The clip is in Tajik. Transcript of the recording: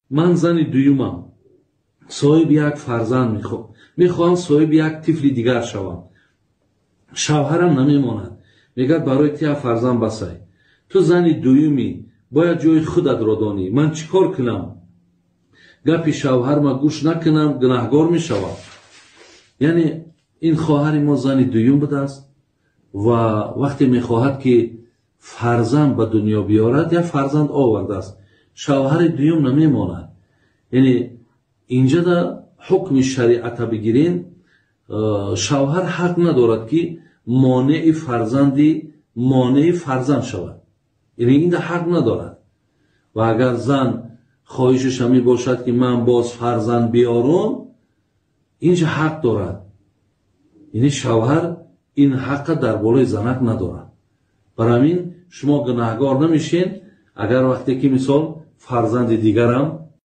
Ман зани дуюмам, соҳиби як фарзанд мехоҳам соҳиби як тифли дигар шавам. Шавҳарам намемонад, мегӯяд барои ту як фарзанд басай, ту зани дуюмӣ, бояд ҷои худатро донӣ. Ман чӣ кор кунам? Гапи шавҳарма гӯш накунам, гунаҳгор мешавам. Яъне ин хоҳари мо зани дуюм будааст ва вақте мехоҳад, ки фарзанд ба дунё биёрад, як фарзанд овардааст, шавҳари дуюм намемонад. Яъне инҷода ҳукми шариата бигирем, шавҳар ҳақ надорад, ки монеи фарзанди монеи фарзанд шавад. Яъне инда ҳақ надорад. Ва агар зан хоҳишаш ҳамин бошад, ки ман боз фарзанд биёрам, инҷа ҳақ дорад. Яъне шавҳар ин ҳаққа дар болои занак надорад. Барои ҳамин шумо гунаҳгор намешед, агар вақте ки мисол фарзанди дигарам